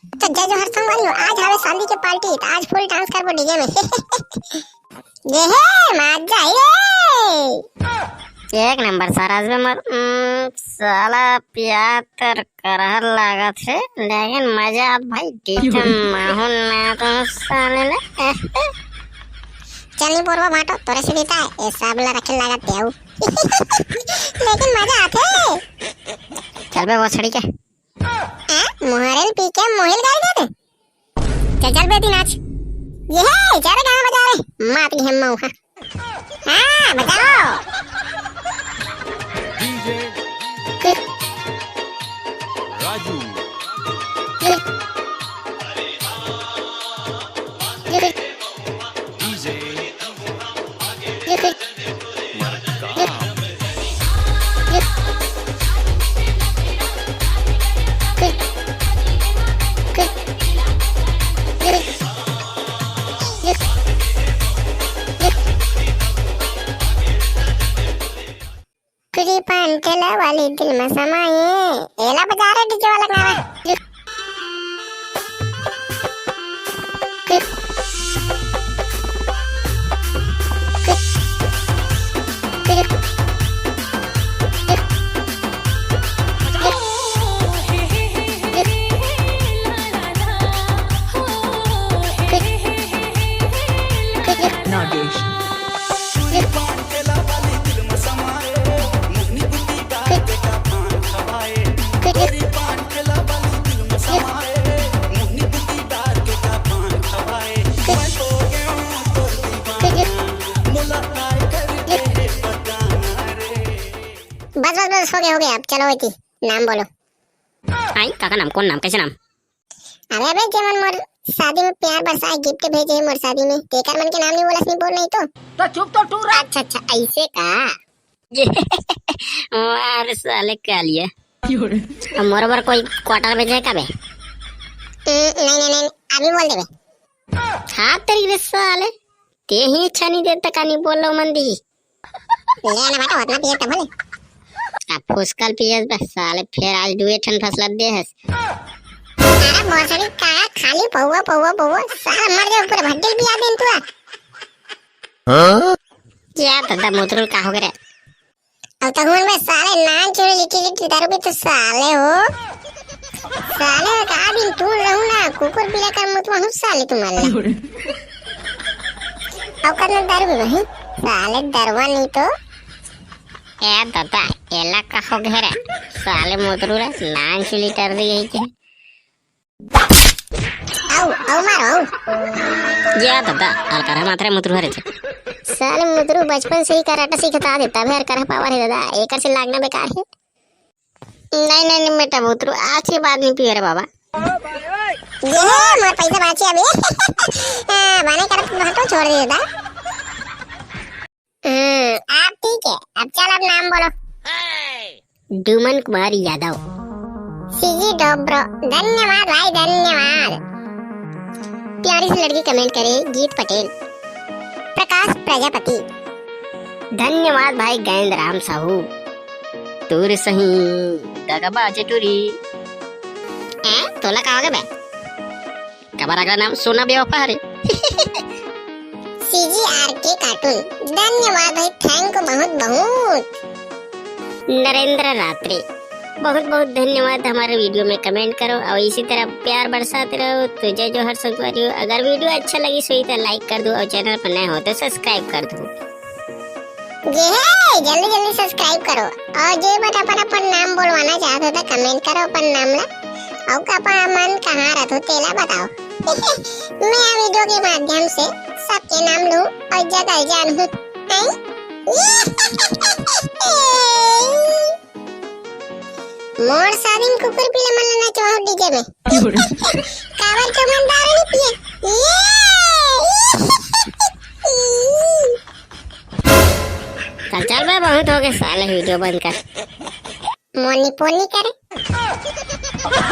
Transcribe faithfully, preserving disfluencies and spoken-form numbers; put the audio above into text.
तो जय जोहार संगवारी हो, आज हवे शादी के पार्टी, तो आज फुल डांस करबो डीजे में। ये हे मजा ये। एक नंबर सारा आज में मर, उम, साला प्यार तर करहर लागत हे, लेकिन मजा आत भाई, डीजे माहौल ना तो साले ले। चल नी बोरवा भाटो, तोरे से देता है, ये सब ला रखे लागत देऊ। लेकिन मजा आत हे। चल बे वो छड़ी के। हैं? मोहरेल पी के मोहिल गाड़ी दे दे। चल, चल बे दिन आज। ये हे, जा रे गाना बजा रे। मात की हम मऊ, हाँ। हाँ, बजाओ। डीजे राजू। डीजे कुकरी पान ठेला वाली दिल में समाए। एला बजा रे डीजे वाला गाना। नागेश। बस, बस, बस, हो गया, हो गया, अब चलो, एती नाम बोलो। आई, काका नाम, कौन नाम, कैसे नाम? अबे, अबे, जेमन मोर शादी में प्यार बरसाए, गिफ्ट भेजे हे मोर शादी में, तेकर मन के नाम नहीं बोलस, नहीं बोल नहीं तो। तो चुप तो टूरा। अच्छा, अच्छा, ऐसे का? ये मार साले कालिया। अब मोर बर कोई क्वार्टर भेजे हे का बे? हम्म, नहीं, नहीं, नहीं, अभी बोल देबे। हाँ, तेरी रे साले, ते ही अच्छा नहीं देता का नहीं बोलो मन दी। ले ना बेटा, उतना पिए तब बोले। अब फुसकल पियस बस साले, फिर आज दुए ठन फसलत दे हस। अरे भोसड़ी का खाली पौवा, पौवा, पौवा, साला मर जाओ, पूरे भड्डल पिया देन तू। हाँ? क्या दादा मोतरुल का हो गया? अब तक मन में साले नान चोरी लिट्टी लिट्टी दारू भी तो साले हो। साले का दिन तू रहू ना, कुकुर पीला कर मुतवा हूँ साले तुम्हारे। अब करना दारू भी वही, साले दरवा नहीं तो। ए दादा, एला का हो गया रे? साले मोतरू रे, नान चोरी कर दी गई क्या? आओ, आओ मारो, आओ। या दादा, अलकरहा मात्रे मुतरू हरे छे। साले मुतरू बचपन से ही कराटा सीखता दे, तबे अलकरहा पावर है दादा, एकर से लागना बेकार है। नहीं, नहीं, नहीं बेटा मुतरू, आज के बाद नहीं पियो रे बाबा। ये मोर पैसा बाची अभी। आ, बने करत भाटो छोड़ दे दादा। हम्म, अब ठीक है, अब चल, अब नाम बोलो। डूमन कुमार यादव। सीजी डोब्रो, धन्यवाद भाई, धन्यवाद। प्यारी सी लड़की कमेंट करे, गीत पटेल, प्रकाश प्रजापति। धन्यवाद भाई गैंद राम साहू। तोर सही दगबाज टूरी। ए, तोला का हो गया बे? काबर अगला नाम सोना बेवफा हरे। सीजीआरके कार्टून, धन्यवाद भाई, thank you बहुत बहुत। नरेंद्र रात्रे, बहुत बहुत धन्यवाद, हमारे वीडियो में कमेंट करो और इसी तरह प्यार बरसाते रहो। तो जय जोहार संगवारी हो, अगर वीडियो अच्छा लगी सो इसे लाइक कर दो और चैनल पर नए हो तो सब्सक्राइब कर दो। जे हे, जल्दी जल्दी सब्सक्राइब करो और जे मन अपन अपन नाम बोलवाना चाहत हो तो कमेंट करो अपन नाम ला। और का अपन मन कहाँ रहत हो तेला बताओ। मैं वीडियो के माध्यम से सबके नाम लूँ और जगह जानूँ। हैं? मोर शादी में कुकुर पीला मन ला नचवाओ डीजे में। काबर के मन दारू नहीं पिए। ये। चल, चल बे, बहुत हो गए साले, वीडियो बंद कर। मोनी पोनी करे।